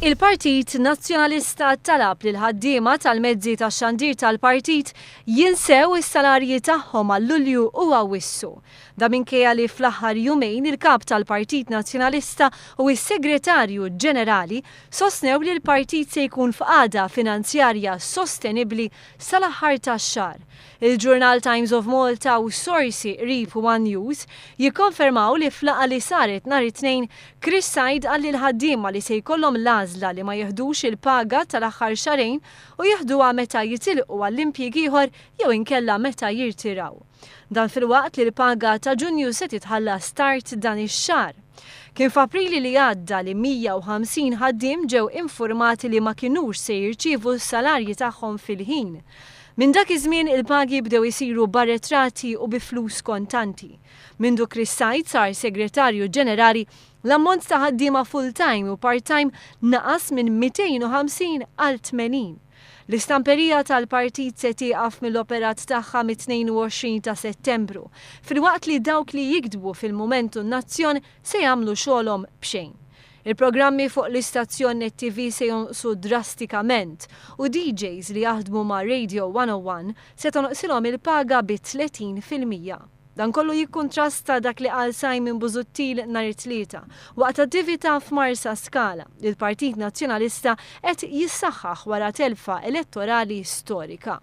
Il-Partit Nazzjonalista talab lill-ħaddiema tal-mezzi tax-xandir tal-partit jinsew is-salarji tagħhom għal Lulju u Awwissu. Dan minkejja li fl-aħħar jumejn il-Kap tal-Partit Nazzjonalista u s-Segretarju Ġenerali sostnew li l-partit se jkun f'qagħda finanzjarja sostenibbli sal-aħħar tax-xahar. Il-ġurnal Times of Malta u sorsi qrib one News jikkonfermaw li f'laqgħa li saret nhar it-Tnejn, Chris Said qal lill-ħaddiema li se jkollhom l-għażla li ma jiħdux il-paga tal-aħħar xahrejn u jiħduha meta jitilqu għall-impjieg ieħor jew inkella meta jirtiraw. Dan filwaqt li l-paga ta' Ġunju se titħallas tard dan ix-xahar. Kien f'April li għadda li 150 ħaddiem ġew infurmati li ma kinux se jirċievu s-salarji tagħhom fil-ħin. Minn dak iż-żmien il-pagi bdew isiru b'arretrati u bi flus kontanti. Mindu Chris Said sar Segretarju Ġenerali, l-ammont ta' ħaddiema full-time u part-time naqas minn 250 għal 80. L-istamperija tal-partit se tieqaf mill-operat tagħha mit-22 ta' Settembru, filwaqt li dawk li jiktbu fil-Mument u n-Nazzjon se jagħmlu xogħolhom b'xejn. Il-programmi fuq l-istazzjon Net TV se jonqsu drastikament u DJs li jaħdmu ma' Radio 101 se tonqsilhom il-paga bi 30%. Dan kollu jikkuntrasta dak li qal Simon Busuttil nhar it-Tlieta waqt attività f'Marsaskala li l-Partit Nazzjonalista qed jissaħħaħ wara telfa elettorali storika.